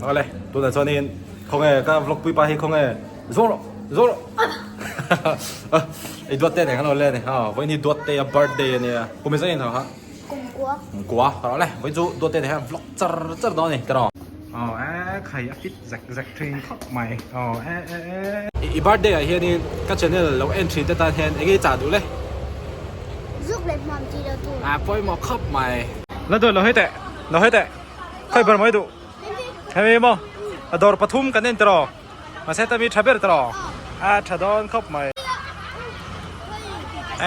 Awle, tunah chuanin khawnge ka vlog pui pa hi khawnge zawng rawh, zawng rawh. Ei duat te nen kan lo le ni. Ha, vawiin hi duat te a birthday a nia. Kum engzah nge ni ha? Kum kua. Kum kua. Awle, vawiin chu duat te nen hian vlog char char dawn a ni tiraw. Aw e khai a fit zek zek thin khawp mai. Aw e e e. I birthday ah hianin ka channel lo en thin te tan hian enge i chah duh le? Zuk leh hmuam tih lo tur. A pawimawh khawp mai. La duh lo hei teh, lo hei teh. Khawi ber mai duh. Hemi maw? A dawr pathum kan en tiraw? Mahse heta mi tha ber tiraw? A tha dawn khawp mai.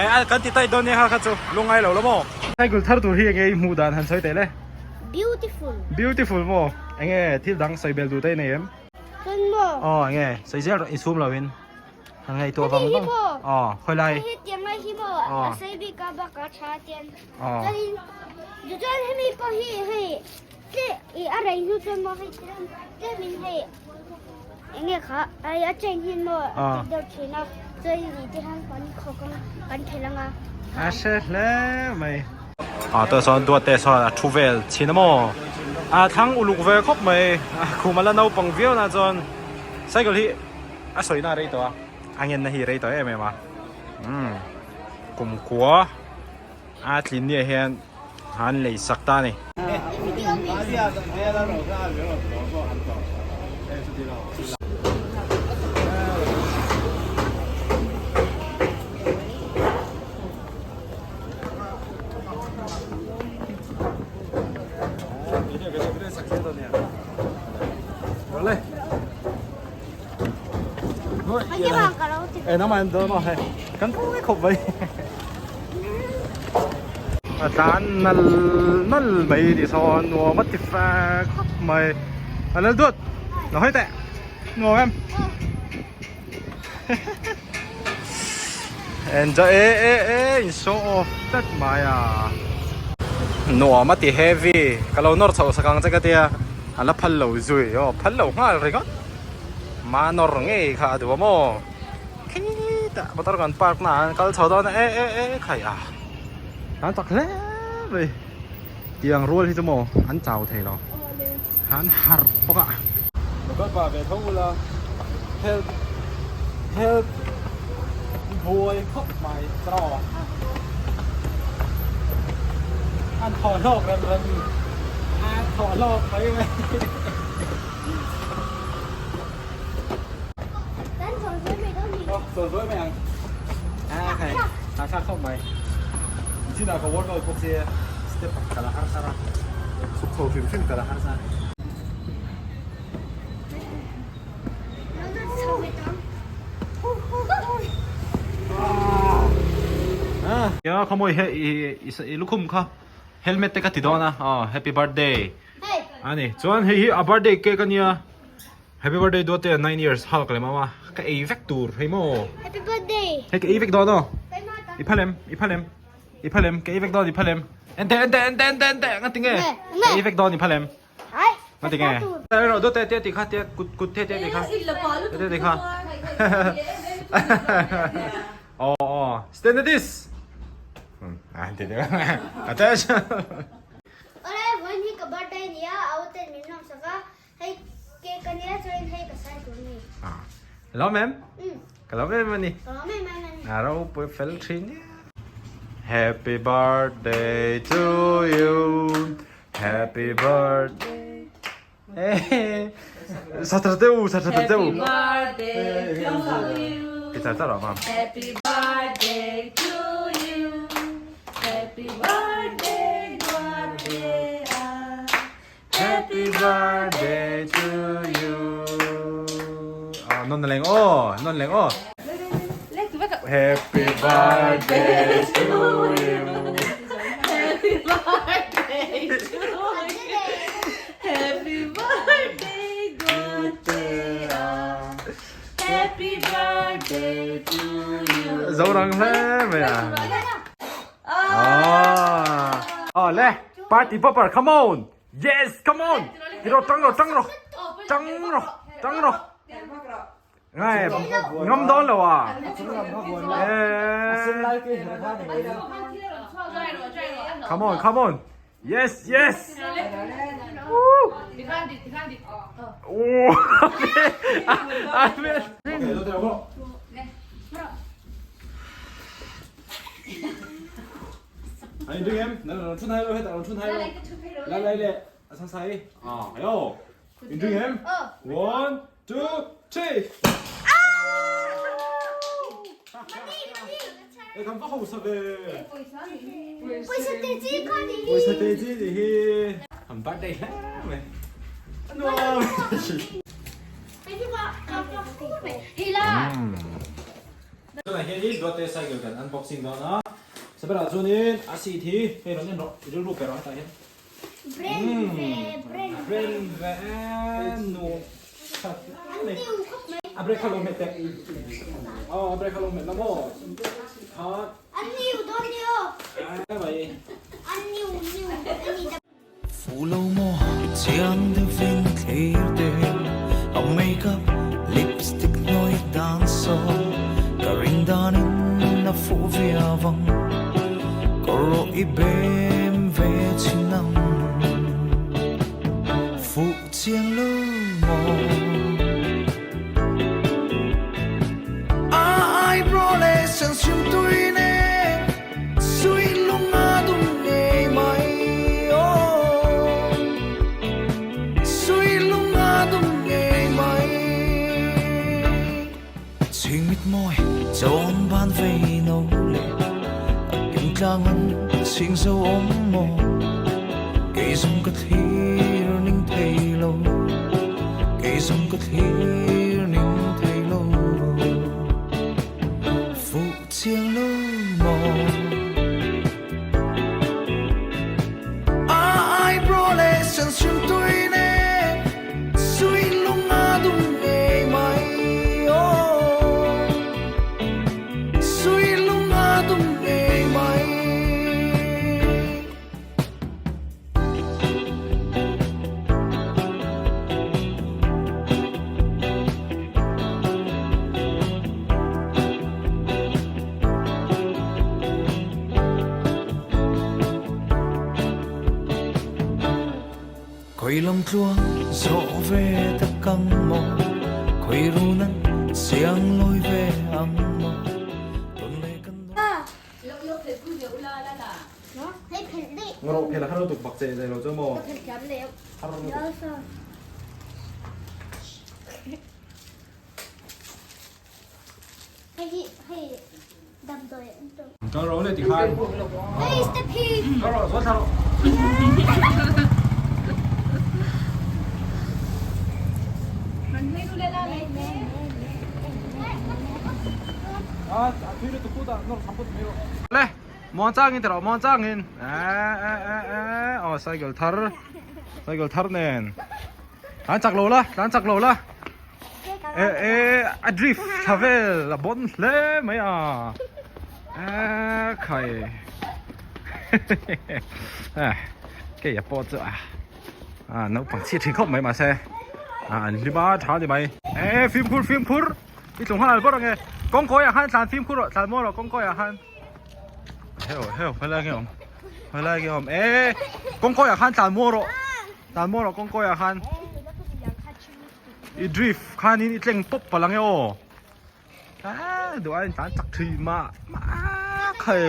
E a kan ti tai dawn nia kha kha chu lungngai lo la maw? Cycle thar tur hi enge i hmuh dan han sawi teh le? Beautiful. Beautiful maw? Enge thil dang sawi bel duh te i nei em? Chuan maw? Aw enge sawi zel rawh insum lo in. Han ngaihtuah vang vang. Aw khawi lai? Hei hi tiang lai hi maw? A sei bik a bak a tha tiang. Aw. Chuanin chuan hemi pawh hi hei tle ih a rei hnu chuan maw hei tlem tlemin hei enge kha ai a chain hian maw a ti deuh thin a chuan ih te hian kan khawk ang kan thelh ang a. A hre hle mai. A tawh sawn duat te sawn a thu vel chhin a maw a thlang uluk ve khawp mai a khum a la naupang viau na chuan cycle hi a sawi na a rei tawh a a ngenna hi a rei tawh em em a umm kumkua. A tlin ni ah hian an lei sak ta a ni. A tlan nal nal mai tih sawn nuam a ti fe khawp mai a lal duat lo hawi teh nuam em enjoy e e e in show off tlat mai a nuam a ti heavy ka lo nawr chhoh sak ang che ka tia a la phal lo zui aw phal lo nghal ringawt manawr ngei kha a duh a maw. Khitah motor kan park na ah an kal chho dawn a e e e khai a an chak hle mai tiang rual hi chu maw an chau thei lo an harh bawk a. Lo kal pah ve tho ula help help buai khawp mai tiraw an thaw hlawk rem rem a thaw hlawk mai mai. Sawi mai ang a khai a thlak khawp mai chinah ka workout bawk sia step ka la har har a chhuk chho hrim hrim ka la har sa. Ya khaw mawi he i lukhum kha helmet te ka ti dawn a happy birthday ani chuan hei hi a birthday cake ania. Happy birthday Duatea 9 years hal ka lem a ka ei vek tur hei maw Happy birthday Hei ka ei vek dawn aw I phal em i phal em i phal em ka ei vek dawn i phal em Ente ente ente ente ente nga tinge ka ei vek dawn i phal em nga tinge Rawh Duatea tia ti kha tia kut kut the tia ti kha tia ti kha Aw aw stand at this Ah ti ti Attention Awle vawiin hi ka birthday nia a uten min lawm sak a Hei cake a nia chuan hei ka sai tur a ni. Ah, lawm em? Um. Ka lawm em a ni. Ka lawm em em a ni. A ropui fel thin nia. Happy birthday to you. Happy birthday. Eh, sa tha teu, sa tha teu. Happy birthday to you. Ki char char ma. Happy birthday to you. Happy birthday, Duatea. Happy birthday to you. Ah, non leng o, non leng o. Happy birthday to you. Happy birthday to you. Happy birthday, Duatea. Happy birthday to you. Zorang hle mai a. Ah. Oh le, party popper, come on. Yes, come on. Tiro tang ro tang ro. Tang ro, tang ro. Ngai, ngam dawn lo à. Come on, come on. Yes, yes. Woo. One, two, three. E kan va hausa ve. Pawisa te chi kha ni hi. Pawisa te chi ni hi. An birthday hle mai. Nuam. Tunah hianin Duarte cycle kan unboxing dawn a. Saberah chuanin a seat hi hei rawn en rawh i rilru pe rawh hetah hian. Brand ve brand ve. Brand ve nuam that hle mai. A brake kha lo hmet teh. Aw a brake kha lo hmet la maw. Kha. A new dawn nia. Ai mai. A new new a ni ta. Fu lo maw chiang deuhin thlir te A makeup lipstick hnuai dan saw Ka ring danin a fuh viau ang Kawr rawh i bem ve chin ang Fuh chiang lo maw A eyebrow leh sen hrim tui nen Sui lung a dum ngei mai aw Sui lung a dum ngei mai Chhing mit mawi chawn ban vei no le A kim tlang an chhing zo awm maw Kei zawng ka thlir ning thei lo Kei zawng ka thlir ning thei lo Fuh chiang lo maw A eyebrow leh sen hrim tui nen Sui lung a dum ngei mai aw Sui lung a dum ngei mai. Khawi lam tluang zawh ve tak ang maw Khawi run an siang lawi ve ang maw Tawn leh kan Ngawrh phel a har lutuk bak che zai lo chu maw? Har lutuk. Kal rawh le tikhan. Kal rawh zual thla rawh. Le muang changin ti rawh muang changin aw cycle thar cycle thar nen tlan chak lo la tlan chak lo la e e a drift thla vel a bon hle mai a e khai kei a pawh chu a a naupang chhiat thin khawp mai mahse a an hlim a tha ni mai e fimkhur fimkhur i tlung nghal bawrh ange kawngkawi ah khan tlan fimkhur rawh tlan maw rawh kawngkawi ah khan heo heo helai nge awm helai nge awm e kawngkawi ah khan tlan maw rawh tlan maw rawh kawngkawi ah khan i drift khanin i tleng pawp palh ange aw a duh aiin tlan chak thin mah mah khai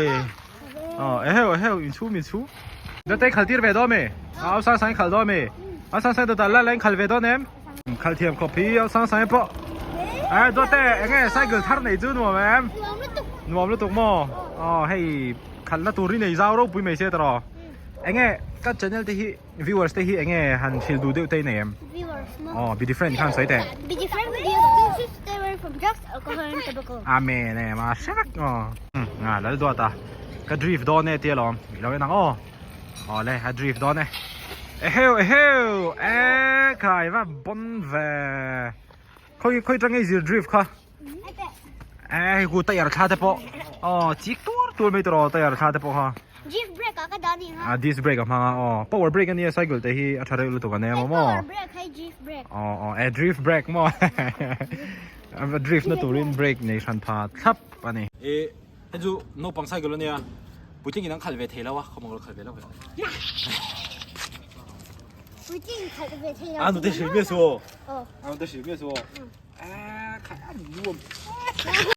aw eheu eheu inchhum inchhum Dawtei khal tir ve dawn mi au sang sang khal dawn mi au sang sang dawtah la la in khal ve dawn em khal thiam khawp hi au sang sang pawh eh Dawte enge cycle thar nei chu nuam em nuam lutuk maw aw hei khalna tur hi nei zau ropui mai se tawh enge ka channel te hi Viewers te hi enge han hrilh duh deuh te nei em? Viewers maw? Aw, be different khan sawi teh. Be different videos do should stay away from drugs, alcohol and tobacco. Amen e, ma hre vek aw. Nga lal duat a. Ka drift dawn e tia lawm. I lo en ang aw. Aw le, a drift dawn e. Eheu eheu e khai va bon ve. Khoi khoi tang ei zir drift kha. E hei ku tire thla te pawh. Aw chik tur tur mai tawh tire thla te pawh kha. Disc brake a ka dah ni ha. A disc brake a hmang a aw. Power brake ania cycle te hi a tha reuh lutuk a nia maw maw. Power brake hei drift brake. Aw aw e drift brake maw. A drift na turin brake nei hran pha thlap ani. E hei chu naupang cycle ania puitling in an khalh ve thei lo a khawmawng lo khalh ve lo ve. Puitling khalh ve thei lo. A nute hrilh miah suh aw. Aw. A nute hrilh miah suh aw. A khalh a nuam.